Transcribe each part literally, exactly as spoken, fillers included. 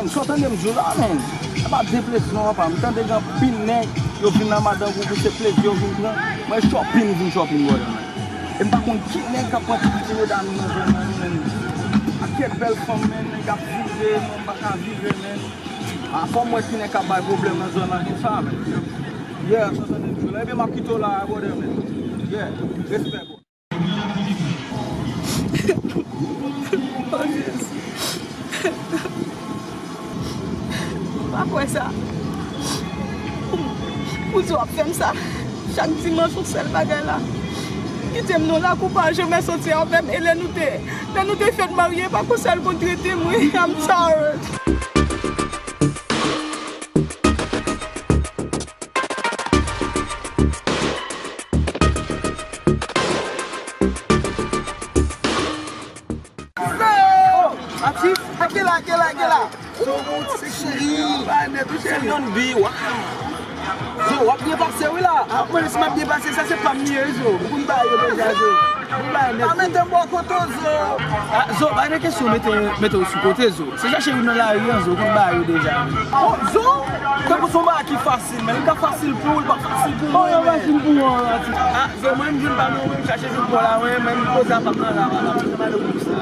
Sa w tande m di w la, men. Se pa deplesman, papa. M tande gen anpil nèg, yo vin nan madan gwoup, se plezi yo vin pran. Mwen, shopping, vin shopping, brother, man. E m pa konn ki nèg k ap pran ti, ti medam nan zòn nan, men. Ak kèk bèl fanm, men, nèg ap vire, mwen, m pa ka vire, men. A, fò m wè ki nèg k ap bay pwoblèm nan zòn nan konsa, men. Yeah, sa w tande m di w la. Ebyen, m ap kite w la, brother, man. Yeah, respè, bro. Oh, Jezi. M pa kwè sa. Pou di w ap fè m sa. Chak dimanch, yon sèl bagay la. Kite m non la, kou pa janm soti avè m. E lè nou te, lè nou te fèk marye, pa konsa l konn trete m, wi. I'm tired. Oh, atis, a, kela, kela, kela. Cheri, se yon bi, wa. Zo, w ap byen pase, wi, la. A, mwen, si m ap byen pase, sa se pa m li ye, Zo. M konn ba yo deja, Zo. M ba yo nèt. Pa mete m bò kote w, Zo. A, Zo, pa gen kesyon mete, mete w sou kote, Zo. Se chache youn nan lari an, Zo, konn ba yo deja. Oh, Zo, tankou se yon bagay ki fasil, men li ka fasil pou ou, li pa fasil pou mwen, men. Oh, li fasil pou ou, atis. A, Zo, mwen, m vin pa nou, mwen, m chache jouk bò la, mwen, men m poze a pa m nan la, la, la, la, la, la, la.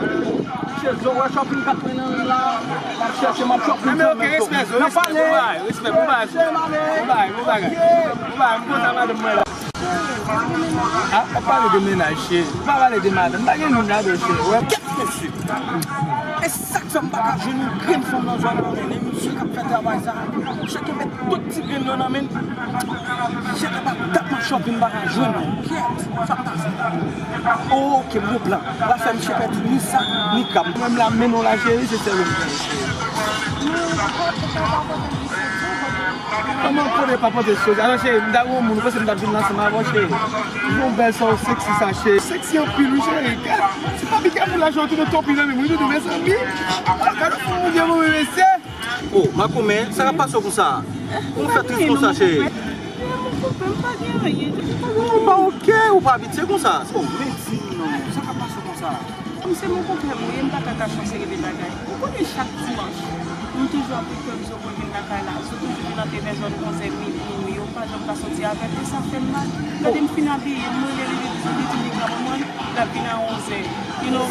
Chè, Zo, wè shopping k ap mennen m la. M ap chèche, m ap shopping. Men, men, ok, respè, Zo, respè, bon bagay, respè, bon bagay, bon bagay, bon bagay. Bon bagay, m kontan madanm mwen la. A, w ap pale de mennaj, cheri. M pa pale de madanm. M pa gen moun ladan, cheri. Wè. Kèt mesye. E sa k fè m pa ka jwenn yon grenn fanm nan zòn nan, men, e misye k ap fè travay sa. Chèche met tout ti grenn yo nan men l. Chèche pa dat m ap shopping, m pa ka jwenn. Kèt. Sa k pase? Oh, ok, m gon plan. M pral fè misye pèdi ni sak, ni kab. Mwen menm la, men non la, cheri, se sèl ou m gen, cheri. Kòman konnen pa pote soz? Alò, cheri, m ta gen yon moun, ou panse m t ap vin ansanm avè w, cheri? Yon bèl sa, w seksi sa, cheri. Seksi anpil, wi, cheri. Gad, ti papi ka pou lajan, tou de topi nan men m, wi, doudou, mezanmi. Gad, yon moun gen mwen, mesye. Oh, makomè, sa k ap pase w konsa? Ou fè tris konsa, cheri? Mon konpè, m pa gen anyen. Ou pa ok, ou pa abitye konsa. Oh, men di m non, sa k ap pase w konsa? Kòm se mon konpè mwen ye, m pa ka kache yon seri de bagay. Ou konnen chak dimanch, m toujou ap ri kè m Zo mwen vin lakay la. Zo toujou vin antre vè zòn onzè, midi, wi, yo pa janm ka soti avè m, e sa fè m mal. Gade m fin abiye, m rele li, li di, li di li ka manman l, l ap vin a onzè. You know?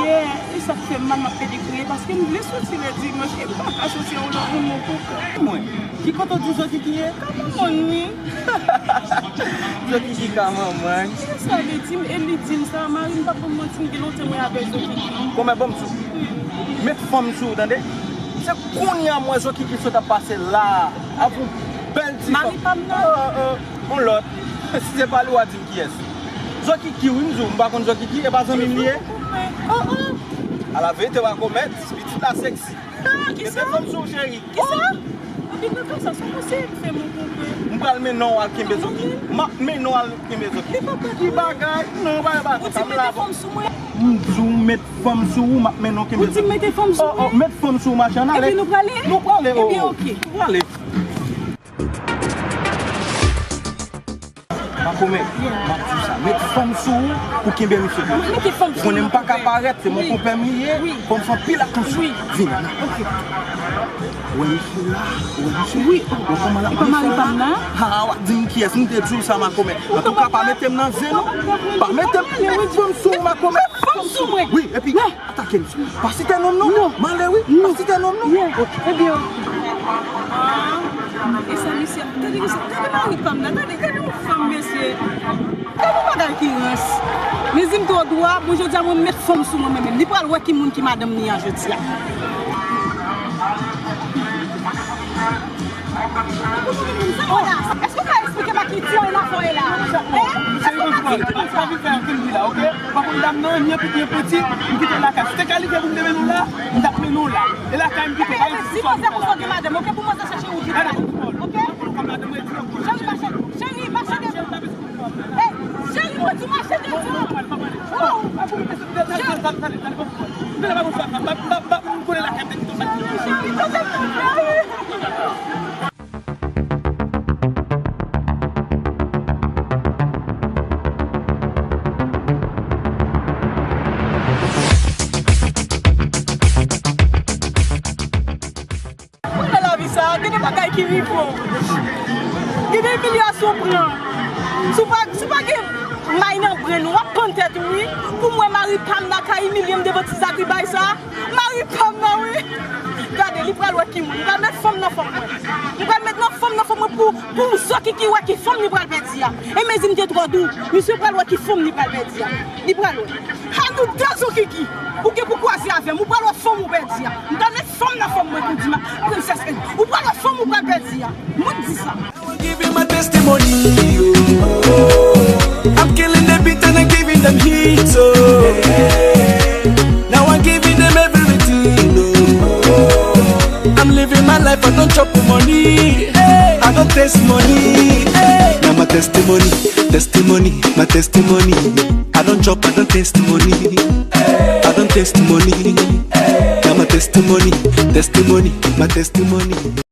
Yeah, e sa k fè m mal, m ap pede kriye, paske m vle soti lè dimanch, e m pa ka soti a yon lòt moun, mon konpè. Mwen, ki kote w di Zo Kiki ye? Ka manman l, wi. Zo Kiki ka manman l. Se sa li di m, e li di m sa, mari m p ap ban m manti, m gen lontan mwen avè Zo Kiki. Bon, men ban m sou. Met fanm sou ou, tande? Se kounye a m wè Zo Kiki sot ap pase la a. Avè yon bèl ti fanm. Mari pa m nan. Oh, oh, oh. Yon lòt. Si se pa li, w a di m kiyès. Zo Kiki, wi, m di w, m pa konn Zo Kiki, e pa zanmi m li ye. Oh, oh. A la verite, w a komèt, pitit la seksi. Mete fanm sou ou, cheri. Kisa? Epi nan ka sa, sa konseye m fè, mon konpè? M pral mennen w al kenbe Zo Kiki. M ap mennen w al kenbe Zo Kiki. Ki bagay? Non, bagay pa konsa, m la. Ou di mete fanm sou mwen? M di w met fanm sou ou, m ap mennen w kenbe Zo Kiki. Ou di mete fanm sou mwen? Oh, oh, met fanm sou ou, machann, ale. Epi nou prale? Nou prale, oh. Ebyen, ok. Nou prale. Makomè, m ap di w sa. Met fanm sou ou pou kenbe misye. Mete fanm sou ou. Ou konnen m pa ka parèt, se mon konpè m li ye. Fò m fè anpil atansyon. Vin. Ok. Ou wè misye la? Ou wè misye? Wi. Ou wè kòman l ap... E pa mari pa m nan? Ha, w ap di m kiyès, m te di w sa, makomè. Antouka, pa mete m nan zen, non. Pa mete m, met fanm sou ou, makomè. Met fanm sou mwen. Wi, epi atake misye. Pa site non m non. Non. M ale wi. Non. Pa site non m non. Yeah. Ok. Ebyen, ok. Ah, e sa misye, gade, gade mari pa m nan, gade, gade yon fanm, mesye. Gade yon bagay ki rans. Mezanmi, m twò dwa, bon, jodi a mwen met fanm sou mwen, mwen menm. Li pral wè ki moun ki madanm li an jodi a. Èske w ka eksplike m a ki ti yon afè la? Hein? Èske w ka eksplike m sa? Pa vin fè anpil bri la, ok? Pa konn dam nan, ni anpil, ni piti, m kite l lakay. Si te kalifye pou m te mennen w la, m t ap mennen w la. E lakay m pito, pa gen ti sòs. Di konsa pou sa gen madanm, ok? Pou mwen sa chache ou di la. Ok? Cheri, mache, cheri, mache devan. Hey, cheri, mwen di mache devan. Oh! Cheri, cheri, cheri. Ki rive w. Gen de imilyasyon w pran. Si w pa, si w pa gen may nan brenn ou, w ap pann tèt ou, wi. Pou m wè mari pa m la ka imilye m devan ti zagribay sa a. Mari pa m nan, wi. Gade, li pral wè ki moun. M pral met fanm nan fanm mwen. M pral met nan fanm nan fanm mwen pou, pou Zokiki wè ki fanm li pral pèdi a. E mezi m te twò dou. Misye pral wè ki fanm li pral pèdi a. Li pral wè. Anou de Zokiki. Ou gen pou kwaze avè m. Ou pral wè fanm ou pèdi a. M pral met fanm nan fanm mwen pou di ma, Princess Anne. Ou pral wè fanm ou pral pèdi a. Mwen di sa. Now I'm giving my testimony, oh. I'm killing the beat and I'm giving them hits, oh. Now I'm giving them everything, oh. I'm living my life, I don't chop money, I don't taste money. Now my testimony, testimony, my testimony. I don't chop, I don't taste money, I don't taste money. Now my testimony, testimony, my testimony.